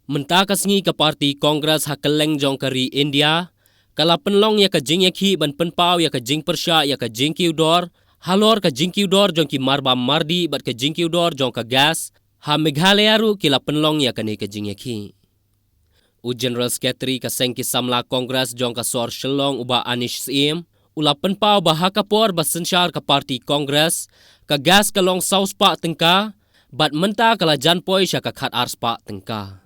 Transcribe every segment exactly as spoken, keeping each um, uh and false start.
Mynta ka sngi ka party Congress ha kylleng jong ka ri India ka la pynlong ïa ka jingïakhih ban pynpaw ïa ka jingpyrshah ïa ka jingkiew dor halor ka jingkiew dor jong ki marbam mardi bad ka jingkiew dor jong ka gas. Ha Meghalaya ruh ki la pynlong ïa kane ka jingïakhih. U General Secretary ka seng ki samla Congress jong ka sor Shillong u Bah Anish Syiem u la pynpaw ba ha ka por ba synshar ka party Congress ka gas ka long saw spah tyngka bad mynta ka la jan poi sha ka khat ar spah tyngka.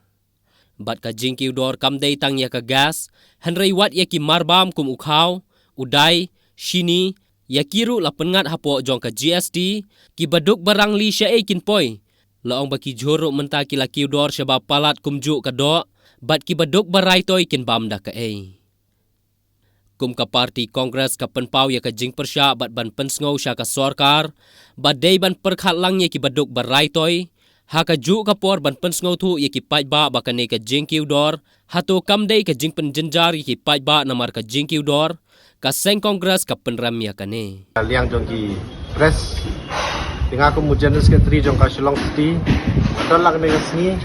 Bad ka jingkiew dor kam dei tang ïa ka gas, hynrei wat ïa ki marbam kum u khaw, u dai, shini, ïa ki ruh la pynngat hapoh jong ka G S T, ki baduk barangli shaei kin poi. La ong ba ki jhur ruh mynta ki la kiew dor shaba palat kumjuh ka doh, bad ki baduk barai toi kin bam da kaei. Kum ka party Congress ka pynpaw ïa ka jingpyrshah bad ban pynsngew sha ka sorkar ba dei ban pyrkhat lang ïa ki baduk barai toi ha ka juh ka por ban pynsngewthuh ïa ki paidbah ba kane ka jingkiew dor hato kam dei ka jingpynjynjar ïa ki paidbah namar ka jingkiew dor. Ka seng Congress ka pynrem ïa kane. Liang jong ki press, te nga kum u General Secretary jong ka Shillong City, don la kane ka sngi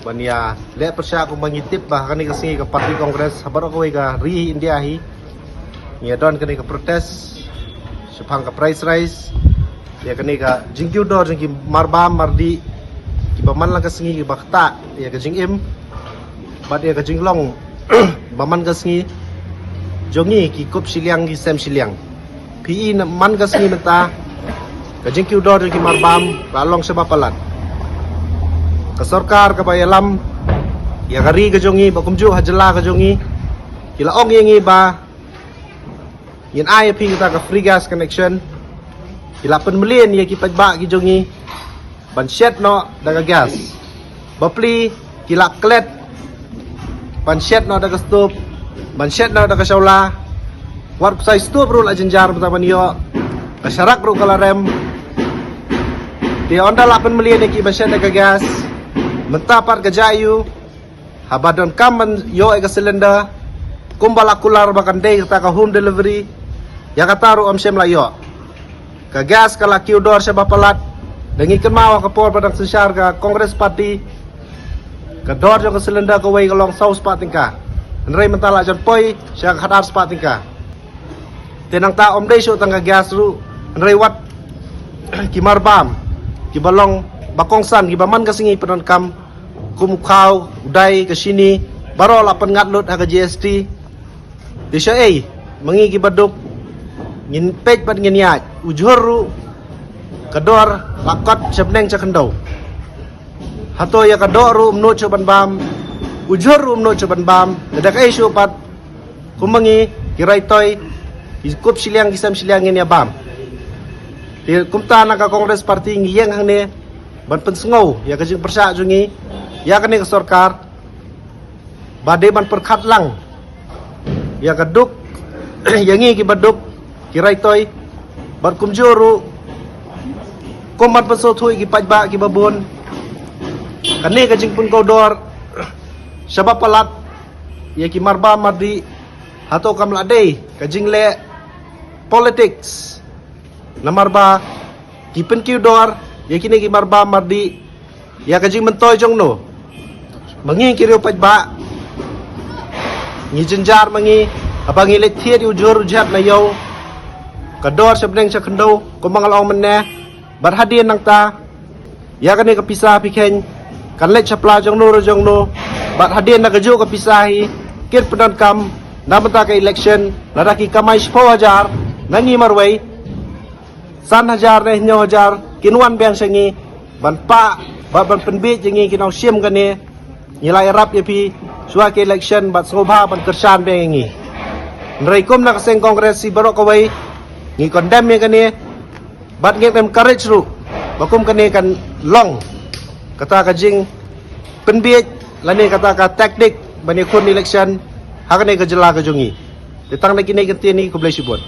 ban ïa leh pyrshah kumba ngi tip ba kane ka sngi ka party Congress ha baroh kawei ka ri India hi ngi don kane ka protest shaphang ka price rise, ïa kane ka jingkiew dor jong ki marbam mardi kiba man la ka sngi kiba ktah ïa ka jingim bad ïa ka jinglong ba man ka sngi jong ngi ki kup shiliang ki sem shiliang. Phi i na man ka sngi mynta ka jingkiew dor jong ki marbam la long shaba palat. Ka sorkar kaba ïalam ïa ka ri ka jong ngi ba kumjuh ha jylla ka jong ngi ki la ong ïa ngi ba ngin ai ïa phi kata ka free gas connection. Ki la pynmlien ïa ki paidbah ki jong ngi ban shet noh da ka gas. Ba pli ki la klet ban shet noh da ka stove, ban shet noh da ka shawla. Wat ksai stove ruh la jynjar mynta ban ïoh, ka sharak ruh ka la rem. Te ynda la pynmlien ïa ki ban shet da ka gas, mynta pat ka jia ïa u haba donkam ban ïoh ïa ka cylinder kumba la kular ba kan dei kata ka home delivery, ïa kata ruh ym shym la ïoh. Ka gas ka la kiew dor shaba palat. Da ngi kynmaw ha ka por ba dang synshar ka Congress Party, ka dor jong ka cylinder kawei ka long saw spah tyngka, hynrei mynta la jan poi sha ka khat ar spah tyngka. Te nangta ym dei shuh tang ka gas ruh, hynrei wat ki marbam kiba long ba kongsan kiba man ka sngi pyndonkam kum u khaw, u dai, ka shini, baroh la pynngat lut ha ka G S T. Te shaei ma ngi ki baduk ngin peit bad ngin ïaid? U jhur ruh ka dor la kot sha bneng sha khyndew. Hato ïa ka doh ruh ym nud shuh ban bam, u jhur ruh ym nud shuh ban bam, te da kaei shuh pat kum ma ngi ki rai toi, ki kup shiliang ki sem shiliang ngin ïa bam? Te kumta na ka Congress Party ngi ïeng hangne ban pynsngew ïa ka jingpyrshah jong ngi ïa kane ka sorkar ba dei ban pyrkhat lang ïa ka duk ïa ngi ki baduk ki rai toi, bad kumjuh ruh kum ban pynsngewthuh ïa ki paidbah kiba bun. Kane ka jingpynkaw dor shaba palat ïa ki marbam mardi, hato kam la dei ka jingleh politics? Namar ba ki pynkiew dor ïa kine ki marbam mardi ïa ka jingmyntoi jong no? Ma ngi ki riew paidbah ngi jynjar ma ngi haba ngi leit thied ïa u jhur u jhep na ïew, ka dor sha bneng sha khyndew kumba nga la ong mynne. Bad hadien nangta ïa kane ka pisa phi kheiñ kan leit sha pla jong no re jong no. Bad hadien na kajuh ka pisa hi kin pyndonkam na bynta ka election, lada ki kamai shiphew hajar na ngi marwei, san hajar ne hynñiew hajar kin wan biang sha ngi ban pah bad ban pynbiej ïa ngi ki nongshim kane. Ngi la ïarap ïa phi shuwa ka election bad sngewbha ban kyrshan biang ïa ngi. Hynrei kum na ka seng Congress hi baroh kawei ngi condemn ïa kane bad ngi encourage ruh ba kum kane kan long kata ka jingpynbiej lane kata ka tactic ban ïakhun election ha kane ka jylla ka jong ngi. Te tang da kine ki ktien hi, khublei shibun.